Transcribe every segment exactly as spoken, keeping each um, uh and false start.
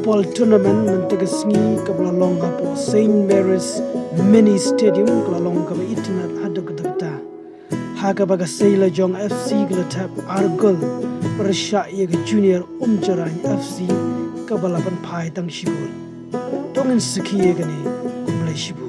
Football tournament mynta ka sngi kaba la long hapoh Saint Mary's Mini Stadium ka la long kaba itynnad haduh katta katta. Ha kaba ka Sailor Jong F C ka la thep ar gol pyrshah ïa ka Junior Umjarain F C kaba la pynphai tang shibun. To ngin sakhi ïa kane, khublei shibun.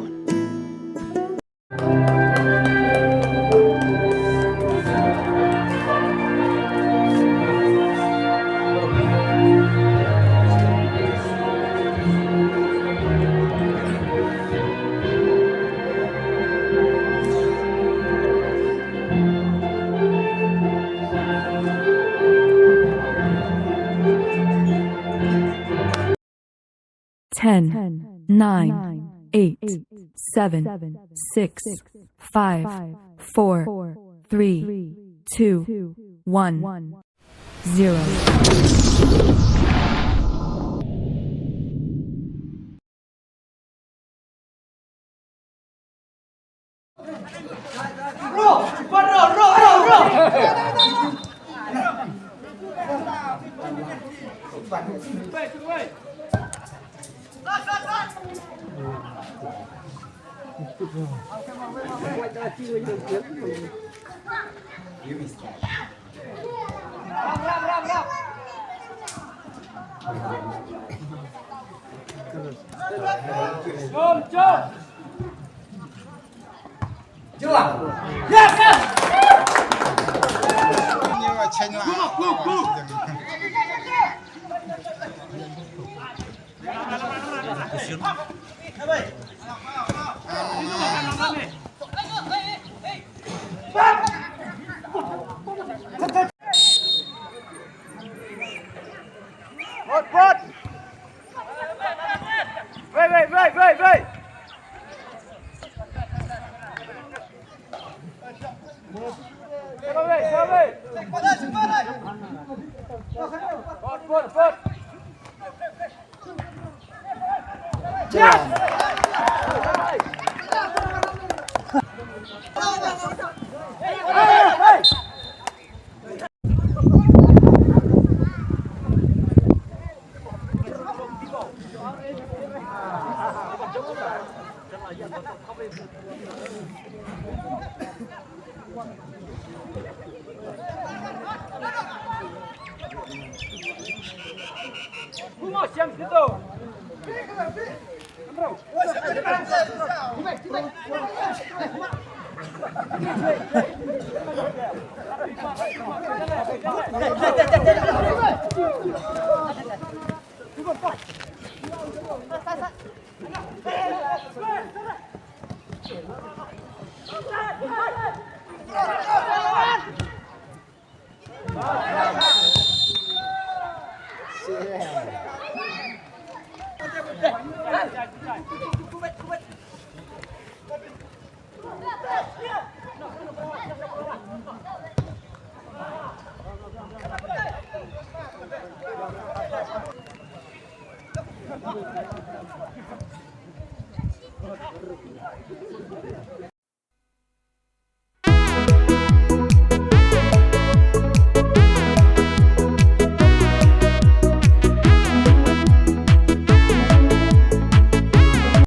Ten, nine, eight, seven, six, five, four, three, two, one, zero.